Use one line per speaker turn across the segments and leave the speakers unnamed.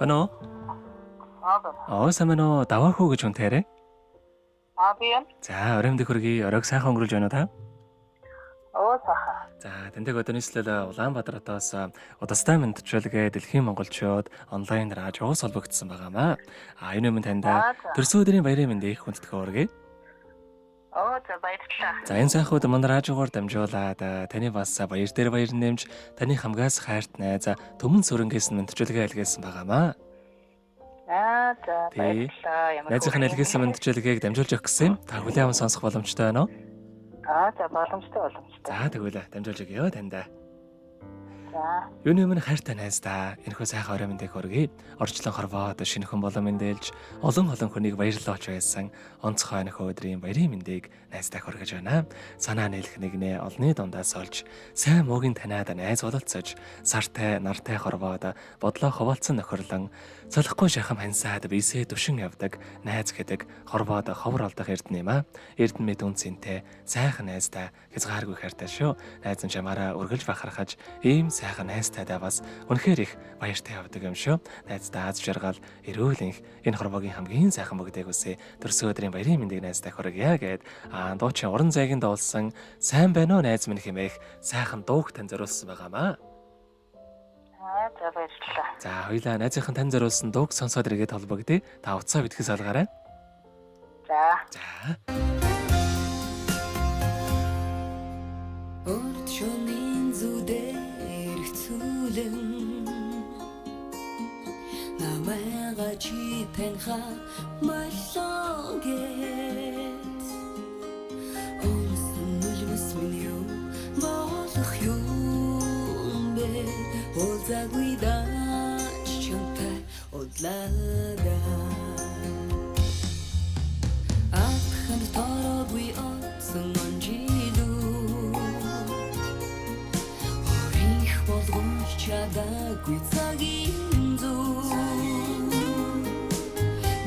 Байна уу?
Аа байна.
Оо сайн байна уу? Даваа хүү гэж үнтээрээ.
Аа би юм.
За, оройн мэндийг хүргэе. Оройг сайхан өнгөрүүлж байна уу та?
Оо сайхан.
За, тэндэг өдөр нийслэл Улаанбаатар хотоос Удастай мэндчилгээ дэлхийн монголчууд онлайн радио холбогдсон байгаамаа. А энэ өмнө танд
Аа за.
төрсөн өдрийн баярын мэндийг хүндэтгэн хүргэе.
Оо за баярлалаа.
За, энэ сайхан өдөр манай радиогоор дамжуулаад таны бас баяр дээр баяр нэмж таны хамгаас хайрт найз Түмэн сүрэнгээс нь мэндчилгээ илгээсэн байгаамаа.
Аа за
Тий.
баярлалаа. Ямар
Найзынх нь илгээсэн мэндчилгээг дамжуулж өгөх гэсэн юм. Та хүлээн аван сонсох боломжтой байна уу?
Аа за боломжтой боломжтой.
За, тэгвэл дамжуулж өгье таньда.
За.
Юуны өмнө хайртай найз та энэхүү сайхан орой мэндийг хүргэе. Орчлон хорвоод шинэхэн болон мэндэлж олон олон хүнийг баярлуулж байсан онцгой энэхүү өдрийн баярын мэндийг найздаа хүргэж байна. Санаа нийлэх нэгнээ олонний дундаас олж сайн муугийн таниад найз бололцож сартай нартай хорвоод бодлоо хуваалцсан нөхөрлөн салахгүй шахам хансаад бисээ түшин явдаг найз гэдэг хорвоод ховор олдох эрдэнэ юм а. Эрдэнэ мэд үнцэнтэй сайхан найздаа хязгааргүй хайртай шүү. Найз нь чамаараа үргэлж бахархаж ийм сайхан найзтайдаа бас үнэхээр их баяртай явдаг юм шүү. Найздаа аз жаргал, эрүүл энх энэ хорвоогийн хамгийн сайхан бүгдийг үсэ. Төрсөн өдрийн баярын мэндийг найздаа хүргье гэд аа дуучин уран зайгийн дуулсан сайн байна уу найз минь хэмээх сайхан дууг тань зориулсан байгаамаа.
Аа за баярлалаа.
За хоёлаа найзынхан тань зориулсан дууг сонсоод эргээд холбогдъё. Та уцаа битгий салгаарай.
За.
За.
Урд шөнийн зүдээр эргцүүлэн намайга чи таньха боллоо гэт Өмсөн нүлмэс минь юу болох юм бэ Уулзаагүй даач чамтай удлаа. Атханд тороогүй отсон онжилүү Хорих болгож чадаагүй цагийн зүү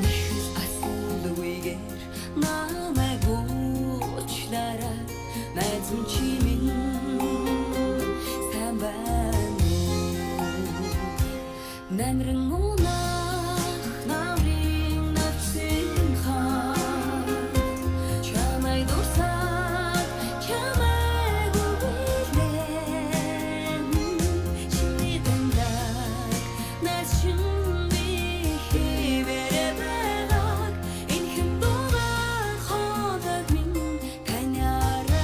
Нэхэл асуулгүйгээр намайг уучлаарай. Найз минь чи минь сайн байна уу? Намран унах намрын навчин хаан чамайг дурсаад чамайг үгэлэн чиний дандаа найз чинь би хിവэрэ байгааг энхэн дугаар хоолойг минь таньарай.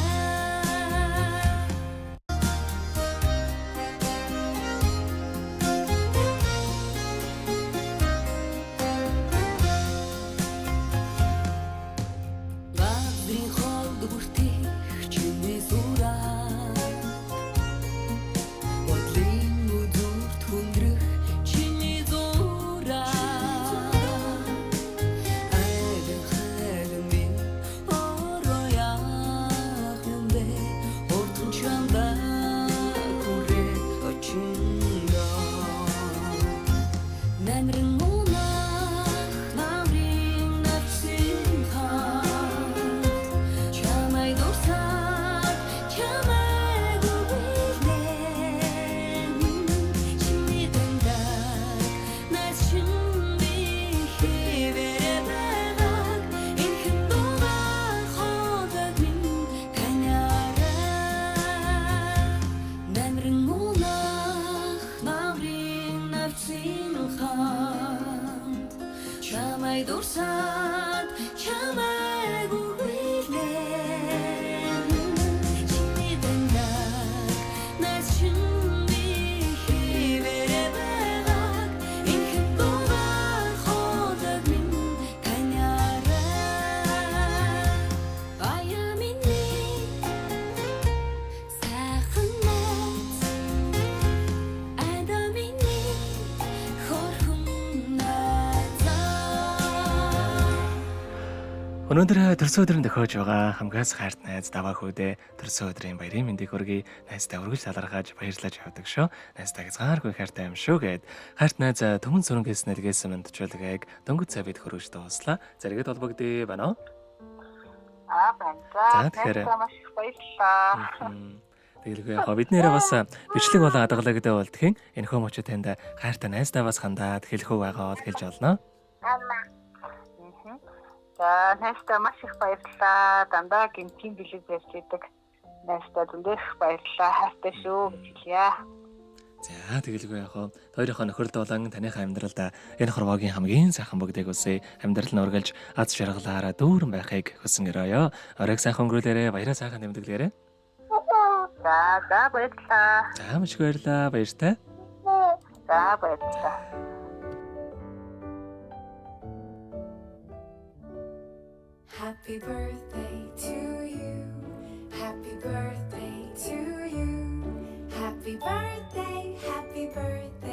Газрын холд бүртэх чиний сураа Бодлын үзүүрт хүндрэх чиний зураа Айлан хайлан би ороо яах юм бэ Хурдан чамдаа хүрээ очиндоо. Намран унах намрын навчин хаан чамайг дурсаад чамайг үгэлэн чиний дандаа найз чинь би хിവэрэ байгааг энхэн дугаар хоолойг минь таньарай. Намран унах намрын навчин хаанд чамайг дурсаад чамайг үгэлэн чиний дандаа найз чинь би хിവэрэ байгааг энхэн дугаар хоолойг минь таньарай. Аяа миний сайхан найз Ада миний хөрхөн найзаа.
Өнөөдөр төрсөн өдрийн төхөөж байгаа хамгаас хайрт найз даваа хүүдээ төрсөн өдрийн баярын мэндийг хүргэе. Найздаа үргэлж талархаж баярлаж явдаг шүү. Найздаа хязгааргүй хайртай юм шүү гэд хайрт найз Түмэн сүрэнгээс нэлгээсэн мэндчилгээг дөнгөж цай бид хөргөж дууслаа. Зэрэгэд холбогдъё байна уу?
Аа байна.
За,
За
тэгэхээр-
тэгэхээр маш их баярлалаа.
Тэгэлгүй яг бид нэрээ бас бичлэг болон хадгалагдаа болдгийн энэ мөчө танд хайртай найздаа бас хандаад хэлэх үг байгаа бол хэлж олно.
За найздаа маш их баярлалаа. Дандаа гинтийн бэлэг ярьж идэг. Найздаа зөндөө их баярлалаа. Хайртай шүү гэж хэлье.
За тэгэлгүй яг хоёрынхоо нөхөрд болон таныхаа амьдралд энэ хорвоогийн хамгийн сайхан бүгдийг үсэ амьдрал нь үргэлж аз жаргалаараа дүүрэн байхыг хүсэн өрөөё. Оройг сайхан өнгөрүүлээрэ, баяраа сайхан тэмдэглээрэ.
За за баярлалаа.
За маш их баярлалаа. Баяртай.
За баярлалаа.
Happy birthday to you. Happy birthday to you. Happy birthday, happy birthday.